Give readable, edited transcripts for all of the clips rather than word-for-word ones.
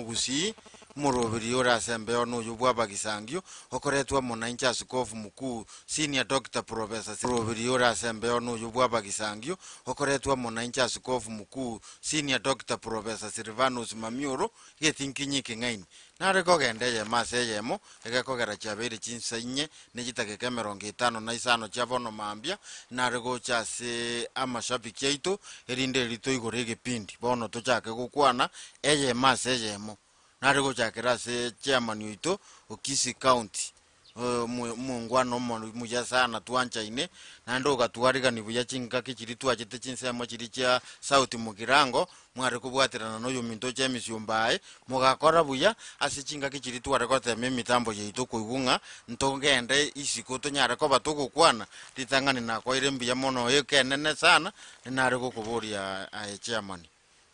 Omogusii, omoroberi ore ase embeo noyo bw'abagisangio, okoretwa amo nainche Askofu Mkuu Senior Doctor Professor Omoroberi ore ase embeo noyo bw'abagisangio, okoretwa amo nainche Askofu Mkuu Senior Doctor Professor Silvanus Mamioro, Getinkinyi ekeng'aini. Nare kogenda eyemo ase eyemo, egekogera chiabeire chinsa inye ne chitageka emerongo etano na isano chia bono mambia, nare gocha ase amashabiki aito, erinde erio toigore egepindi. Bono tochake gokwana eyemo ase eyemo. Nare gochakera ase chairman oito o Kisii County, Omongwana omuya sana twanchaine, naende ogatwarigania buya chingaki chiria twachete chinsemo chiria chia South Mugirango, mware kobwaterana na oyominto oche emisiumba aye, mogakora buya ase chingaki chiria tware gotema emitambo yaito koigwa ng'a ntogende isiko tonyare koba togokwana, ritang'ani nakoeire mbuya mono ekenene sana, nare gokoboria aye chairman.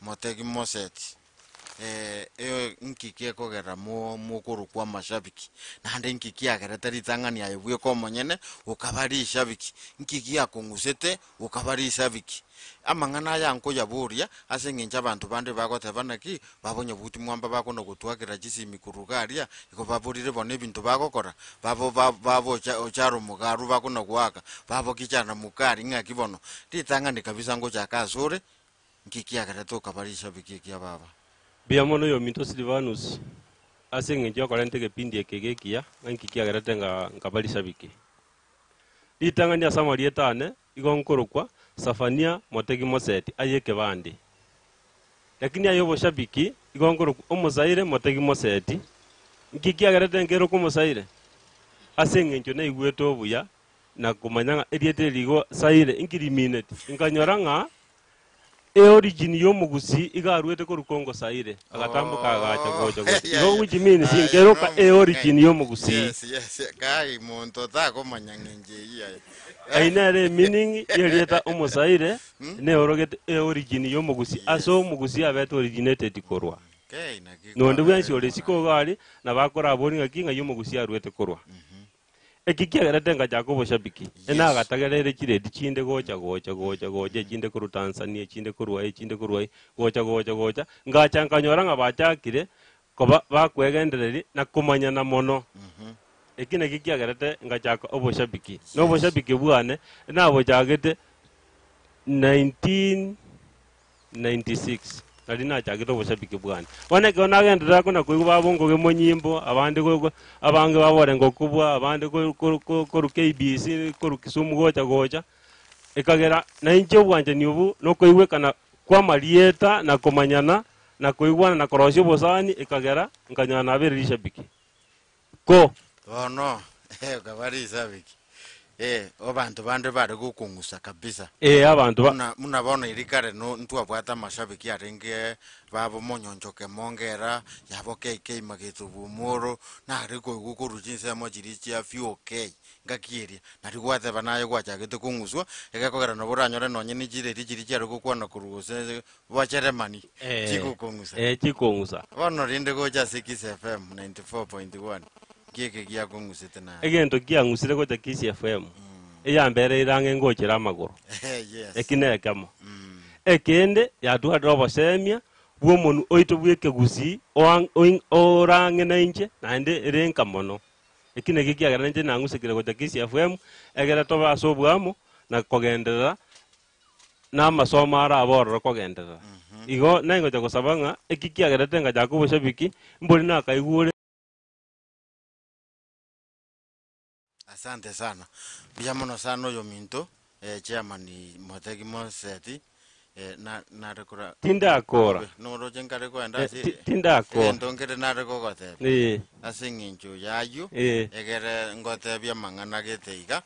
Motegi Moseti, Nki gekogera mokorokwa amashabiki? Naende nki kiagerete ritang'ani aye bweka omonyene okaba rishabiki? Nki giakong'usete okaba rishabiki? Amang'ana aya nkoyaboria ase eng'encho abanto bande bagoteba naki babonyabuti mwamba bakona gotwakera chisimi korwa iga aria, igo baborire bono ebinto bagokora, babo babo ocharo mogaru bakona goaka, babo kichana mukari ng'aki bono? Ritang'ani kabisa ngochaka asore. Nki kiagerete okaba rishabiki ekia baba? Mbuya mono oyominto Silvanus ase engencho y'okorenta egepindi eke egekiya, ng'a inki kiagerete nga nkaba rishabiki. Ritang'ani ase amarieta ane igo nkorokwa Safania Motegi Moseti aye ekebande. Lakini aye oboshabiki igo nkorokwa Omosaire Motegi Moseti. Nki kiagerete nkerokwa Omosaire? Ase engencho naigwete obuya na komanya ng'a erieta eri igo Saire inki rimineti. Nkanyora ng'a Eorigin y'omogusii iga aruete korwa Congo Zaire, agatamboka agacha gocha gocha. Igo which means nkeroka eorigin y'omogusii. Yes, yes, kai monto takomanya ng'encho eyio aye. Eyio nere emeaning y'erieta Omosaire, neorogete eorigin y'omogusii, ase omogusii abete originated korwa. Kai naki Nonde bwensi kwabere ore isiko iga aria, nabo akoraborie ng'aki ng'ai omogusii aruete korwa. Eki kiagerete ngachaka oboshabiki, nagatagereire chiredi chinde gocha gocha gocha gocha, echinde korwa Tanzania, echinde korwa ai, echinde korwa ai, gocha gocha gocha, ngacha nkanyora ng'a bachakire koba bakwegendereria na komanyana mono. Eki nakio kiagerete ngachaka oboshabiki. Na oboshabiki bwane nabochagete 1996 nari nachagete oboshabiki bwane. Bono ekero nagenderera kona koigwa baba onkoge monyimbo, abande go- go abange baborenge okobua, abande ko- ko- ko- korwa KBC, korwa Kisumu gocha gocha, ekagera nainche obwanchani obwo na okoigwekana kwa amarieta na komanyana, na koigwana na korosia obosani, ekagera nkanyora nabeire rishabiki. Ko. Bono okaba risabiki, eh, abanto bande bare gokong'usa kabisa. Ee, abanto ba. Buna, buna bono eria kare no ntwabwate amashabiki arenge babo monyonchoke mongera, yabo KK mageto bw'omoro, nare koigwa korwa chinsemo chiria chia VOK, ngaki eria, nari gwateba naye gwachagete kong'uswa, egekogera nabo oranyore nonye ne chireri chiria chiare gokwana korwa gose Bocheremani, Ee, chigokong'usa. ee, chikong'usa. Bono rende gocha ase Kiss FM 94.1, nki eke giakong'usete naye? Egento kiang'usire gocha Kiss FM, eyambereire ang'e ngochera amagoro. Yes. Eki nekemo. Ekende, yatwarire obosemia bw'omonwe oito bw'ekegusii oang- oing- orang'e nainche, naende ere nka mono. Eki nakio kiagera nainche nang'usekire gocha Kiss FM, egere tobe ase oboamo na kogenderera namasomo arabe ororo kogenderera. Igo naingocha gosaba ng'a eki kiagerete ngachaka oboshabiki, mbori nakaigure. Asante sana. Mbuya mono sana oyominto chairman Motegi Moseti na nare kora Tindakora. Noroche nkare koenda Eh, ase tindakora. egento nkere nare gogotebia Eh, ase eng'encho y'ayio Eh. egere ngotebie amang'ana gete iga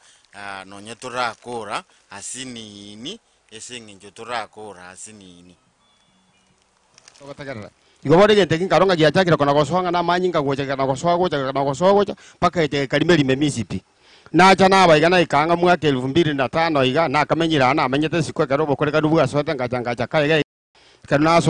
nonye torakora Asinini, ase engencho torakora asinini. Togotegerera. Igo bono egento eke nkarora ng'a giachakire kona gosoa ng'a namanyinga gocha na gosoa gocha na gosoa gocha mpaka egecha gekarima erimo emisi pi. Nacha naba iga naika ang'e mwaka elfu mbili na tano iga, nakamenyire aa namenyete isiko ekero obokorekanu bwasoete ngacha ngacha kaye iga ekero nasoa.